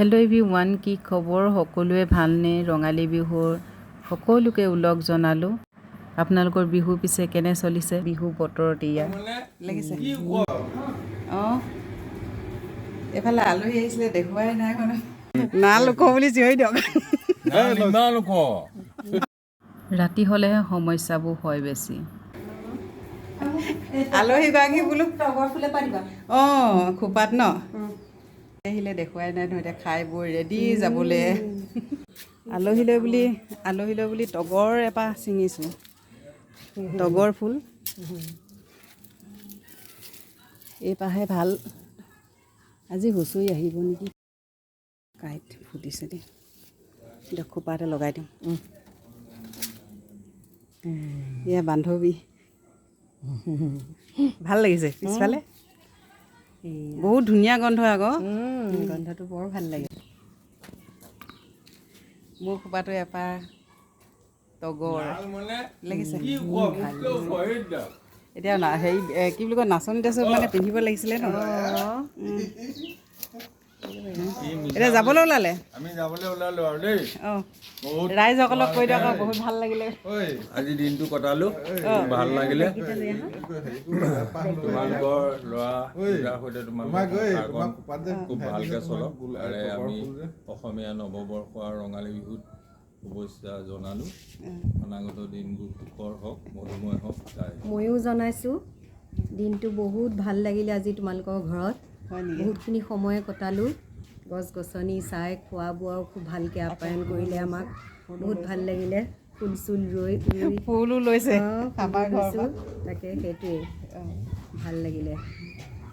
Hello' everyone, কি খবৰ? সকলোৱে ভালনে? ৰঙালী বিহুৰ সকলোকে ওলগ জনালোঁ। আপোনালোকৰ বিহু পিছে কেনে চলিছে? বিহু বতৰত এয়া লাগিছে। অঁ, এইফালে আলহী আহিছিলে, দেখুৱাই নাই। কোনো না লোক বুলি চিঞৰি দিয়ক। ৰাতি হ'লেহে সমস্যাবোৰ হয় বেছি। আলহীগৰাকী বোলো। অঁ, খোপাত ন আহিলে, দেখুৱাই নাই নহয়। এতিয়া খাই বৈ ৰেডি যাবলৈ। আলহীলৈ বুলি তগৰ এপাহ ছিঙিছোঁ, তগৰ ফুল। এই পাহে ভাল। আজি হুঁচৰি আহিব নেকি? কাঁইট ফুটিছে দেই। এতিয়া খোপাতে লগাই দিওঁ। এয়া বান্ধৱী, ভাল লাগিছে। পিছফালে বহুত ধুনীয়া গোন্ধ আকৌ। গোন্ধটো বৰ ভাল লাগে। মোৰ খোপাটো এপাহ তগৰ লাগিছে। এতিয়া না হেৰি, কি বুলি কয়, নাচনী ড্ৰেছত মানে পিন্ধিব লাগিছিলে ন। এতিয়া যাবলৈ ওলালে। আমি যাবলৈ ওলালো আৰু দেই। অঁ। বহুত ৰাইজসকলক কৈ দিয়ক আকৌ, বহুত ভাল লাগিলে। আজি দিনটো কটালো, ভাল লাগিলে। তোমালোকৰ ল'ৰা দুটাৰ সৈতে তোমালোকৰ সংসাৰখন খুব ভালকে চলক। তাৰে আমি অসমীয়া নৱবৰ্ষ আৰু ৰঙালী বিহুত শুভেচ্ছা জনালোঁ। অনাগত দিনবোৰ সুখৰ হওক, মধুময় হওক তাই। ময়ো জনাইছোঁ, দিনটো বহুত ভাল লাগিলে আজি তোমালোকৰ ঘৰত। হয় নেকি? বহুতখিনি সময় কটালোঁ, গছ গছনি চাই, খোৱা বোৱাও খুব ভালকৈ আপ্যায়ন কৰিলে আমাক। বহুত ভাল লাগিলে ফুল চুল ৰুই ৰুই। ফুলো লৈছে অঁ, আমাৰ ফুলো ঘৰৰ লৈছোঁ। পৰা। তাকে, সেইটোৱেই ভাল লাগিলে।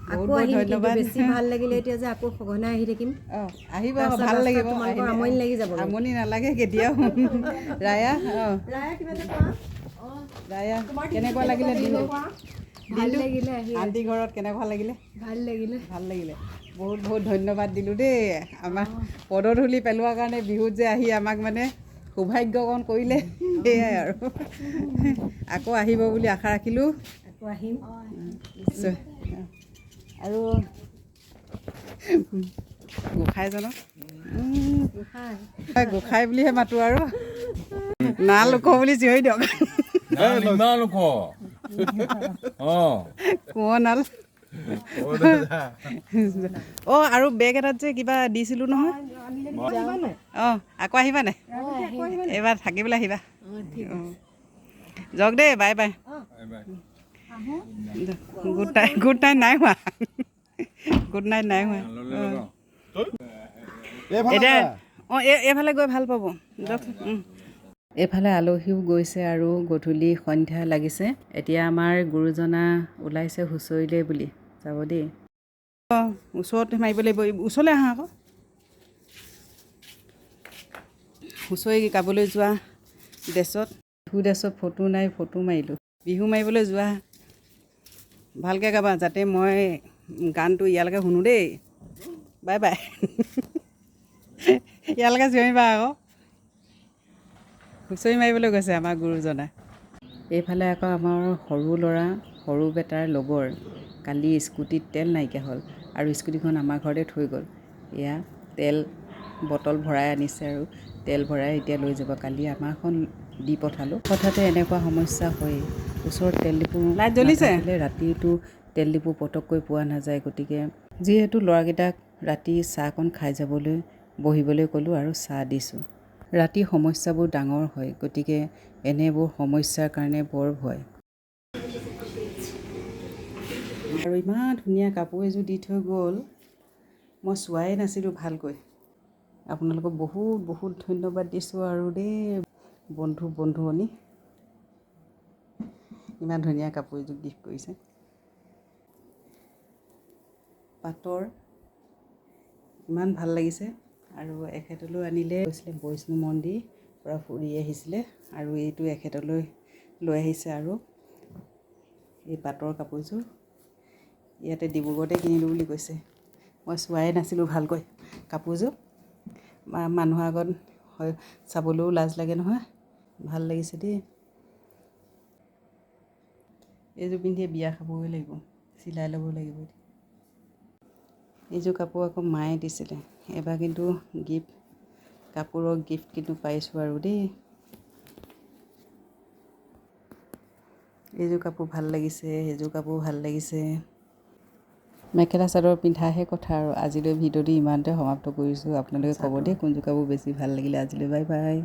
বহুত আকৌ বহুত আহিম কিন্তু। ধন্যবাদ। বেছি ভাল লাগিলে এতিয়া যে আকৌ সঘনাই আহি থাকিম। অঁ, আহিব আকৌ, তাৰপাছত ভাল লাষ্টত লাগিব তোমালোকৰ আহিলে। আমনি লাগি যাবগৈ। আমনি নালাগে কেতিয়াও। ৰায়া, অঁ। ৰায়া, কিবা এটা কোৱা। ৰায়া, কেনেকুৱা লাগিলে দিনটো? ভাল লাগিলে আহি। আণ্টি ঘৰত কেনেকুৱা লাগিলে? ভাল লাগিলে। ভাল লাগিলে। বহুত বহুত ধন্যবাদ দিলোঁ দেই, আমাক পদধূলি পেলোৱাৰ কাৰণে। বিহুত যে আহি আমাক মানে সৌভাগ্যকণ কৰিলে, সেয়াই আৰু। আকৌ আহিব বুলি আশা ৰাখিলোঁ। আকৌ আহিম। নিশ্চয়। আৰু গোসাঁইজনক গোসাঁই। গোসাঁই বুলিহে মাতোঁ আৰু। না লোক বুলি চিঞৰি দিয়ক। ইমান ওখ, অঁ। কোঁৱনাল। অঁ, আৰু বেগ এটাত যে কিবা দিছিলোঁ নহয়। অঁ, আকৌ আহিবা নাই? এইবাৰ থাকিবলৈ আহিবা। অঁ, যাওক দেই, bye bye. Bye. Good night. Good night নাই হোৱা, গুড নাইট নাই হোৱা। লগাওঁ। এতিয়া অঁ, এই এইফালে গৈ ভাল পাব, যাওক। এইফালে আলহীও গৈছে আৰু গধূলি সন্ধ্যা লাগিছে। এতিয়া আমাৰ গুৰুজনা ওলাইছে হুঁচৰিলৈ বুলি যাব দেই। অঁ, ওচৰত মাৰিব লাগিব। ওচৰলৈ আহা আকৌ। হুঁচৰি গাবলৈ যোৱা ড্ৰেছত, বিহু ড্ৰেছত ফটো নাই, ফটো মাৰিলোঁ। বিহু মাৰিবলৈ যোৱা, ভালকৈ গাবা যাতে মই গানটো ইয়ালৈকে শুনো দেই। Bye bye. ইয়ালৈকে চিঞৰিবা আকৌ। হুঁচৰি মাৰিবলৈ গৈছে আমাৰ গুৰুজনা। এইফালে আকৌ আমাৰ সৰু ল'ৰা, সৰু বেটাৰ লগৰ কালি স্কুটিত তেল নাইকিয়া হ'ল আৰু স্কুটিখন আমাৰ ঘৰতে থৈ গ'ল। এয়া তেল বটল ভৰাই আনিছে আৰু তেল ভৰাই এতিয়া লৈ যাব। কালি আমাৰখন দি পঠালোঁ। হঠাতে এনেকুৱা সমস্যা হয়েই। ওচৰত তেল ডিপু লাইট জ্বলিছে? নাথাকিলে ৰাতিটো তেল ডিপু পটককৈ পোৱা নাযায়। গতিকে যিহেতু ল'ৰাকেইটাক ৰাতি চাহকণ খাই যাবলৈ বহিবলৈ ক'লোঁ আৰু চাহ দিছোঁ। ৰাতি সমস্যাবোৰ ডাঙৰ হয়, গতিকে এনেবোৰ সমস্যাৰ কাৰণে বৰ ভয়। আৰু ইমান ধুনীয়া কাপোৰ এযোৰ দি থৈ গ'ল, মই চোৱাই নাছিলোঁ ভালকৈ। আপোনালোকক বহুত বহুত ধন্যবাদ দিছোঁ আৰু দেই, বন্ধু বন্ধুৱনী। ইমান ধুনীয়া কাপোৰ এযোৰ গিফ্ট কৰিছে, পাটৰ, ইমান ভাল লাগিছে। আৰু এখেতলৈও আনিলে, গৈছিলে বৈষ্ণু মন্দিৰ পৰা ফুৰি আহিছিলে আৰু এইটো এখেতলৈ লৈ আহিছে। আৰু এই পাটৰ কাপোৰযোৰ ইয়াতে ডিব্ৰুগড়তে কিনিলোঁ বুলি কৈছে। মই চোৱাই নাছিলোঁ ভালকৈ কাপোৰযোৰ। মানুহৰ আগত হয় চাবলৈও লাজ লাগে নহয়। ভাল লাগিছে দেই। এইযোৰ পিন্ধিয়ে বিয়া খাবগৈ লাগিব, চিলাই ল'ব লাগিব। এইযোৰ কাপোৰ আকৌ মায়ে দিছিলে। এবাৰ কিন্তু গিফ্ট, কাপোৰৰ গিফ্ট কিন্তু পাইছোঁ আৰু দেই। এইযোৰ কাপোৰ ভাল লাগিছে, সেইযোৰ কাপোৰ ভাল লাগিছে। মেখেলা চাদৰ পিন্ধাহে কথা আৰু। আজিলৈ ভিডিঅ'টো ইমানতে সমাপ্ত কৰিছোঁ। আপোনালোকে ক'ব দেই কোনযোৰ কাপোৰ বেছি ভাল লাগিলে। আজিলৈ বাই বাই।